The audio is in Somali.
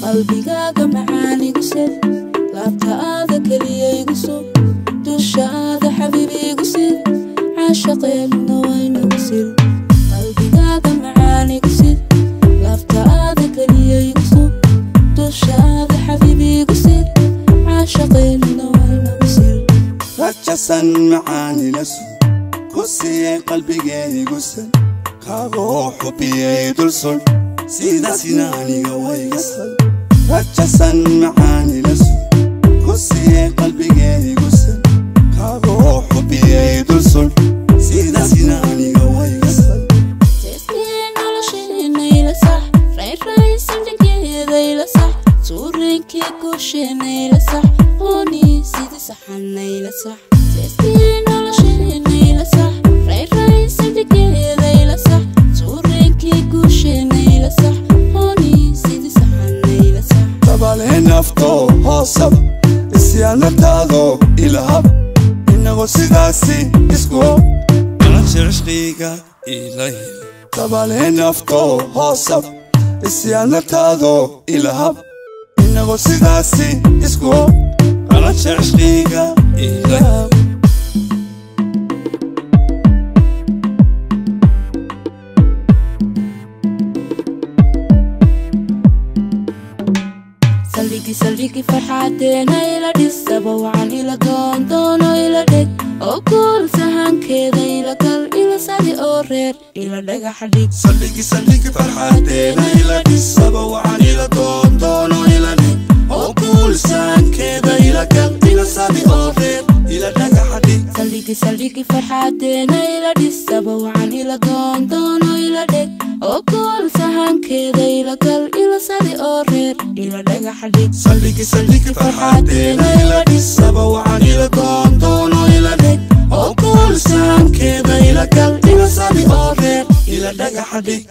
Qalbigaaga macaan igu sid, laabtaada keliya igu sug, dushaada xabiibi igu sid, caashaqeenuna waynagu sir. Qalbigaaga macaan igu sid, laabtaada keliya igu sug, dushaada xabiibi igu sid, caashaqeenuna waynagu sir. Rajasan macaanila sug ku siiyey qalbigaygu san, kaagoo xubiyey dul sul, sidaasina aniga wayga sal. Rajasan macaanila sug ku siiyey qalbigaygu san, kaagoo xubiyey dul sul, sidaasina aniga wayga sal. Seeskii nolosheena ila sax, raynrayn saldhigeeda ila sax, suurinkii guusheena ila sax, hooni sidii saxana ila sax. Seeskii nolosheena ila sax, raynrayn saldhigeeda ila sax, suurinkii guusheena ila sax, hooni sidii saxana ila sax. Dabalee nafto hoosab isyaanataado ilahab, inagoo sidaasi isku nolosha cishqiga ila hel. Dabalee nafto hoosab isyaanataado ilahab, inagoo sidaasi isku nolosha cishqiga ila hel. Saldhigi saldhigi farxadeena ila dhisaba, wacan ila doondoono ila dheg, oo kuul sahankeeda ila gal, ila sadi oo reer ila dhagaxa dhig. Saldhigi saldhigi farxadeena ila dhisaba, wacan ila doondoono ila dhig, oo kuulsaankeeda ila gal, ila sadi oo reer ila dhagaxa dhig. Saldhigi saldhigi farxadeena ila dhisaba, wacan ila doondoono ila dheg, oo kuul sahankeeda ila gal, ila sadi oo reer ila dhagaxa dhig. Saldhigi saldhigi farxadeena ila dhisaba, wacan ila doondoono ila dhig, oo kuulsaankeeda ila gal, ila sadi oo reer ila dhagaxa dhig.